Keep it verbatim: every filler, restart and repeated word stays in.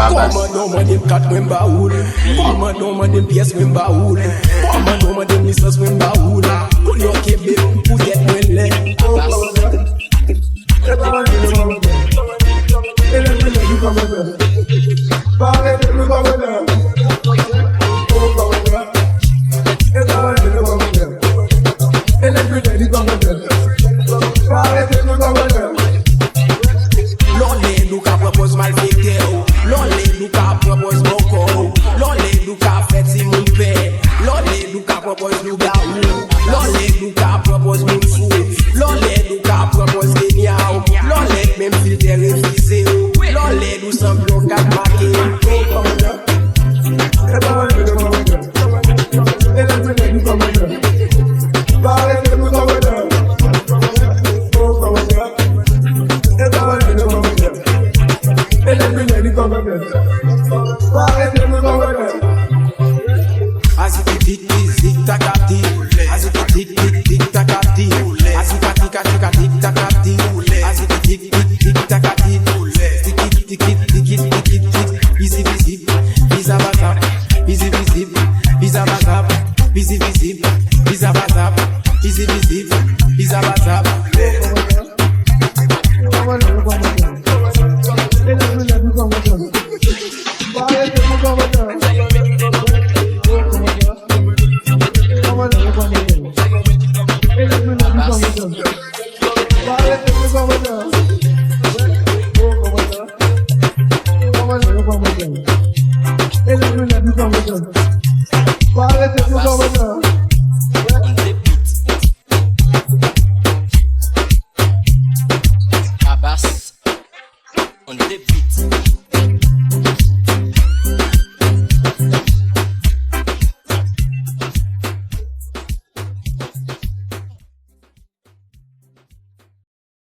Kòmandan w mande m kat mwen m ba ou l. Kòmandan w mande m pyès mwen m ba ou l. Kòmandan w mande m lisans mwen m ba ou l. Kounye a w kenbe m pou tèt mwen lè. Lè w lèd ou ka pran pòz malfektè w. Lè w lèd ou ka pran pòz bòkò w. Lè w lèd ou ka fè timoun pè. Lè w lèd ou ka pran pòz lougawou. Lè w lèd ou ka pran pòz moun sou. Lè w lèd ou ka pran pòz Kenya w. Lè w lèd menm filtè refize w. Lè w lèd ou sanble yon kat make. Aziki tik tik tik takati. Aziki tik tik tik takati. Azika tika tika tik takati. Aziki tik tik tik takati. Tiki tiki tiki tiki tik. Bizi bizi. Biza baza. Bizi bizi. Biza baza. Bizi bizi. Biza baza. Bizi bizi. Biza baza. Babas on the beat.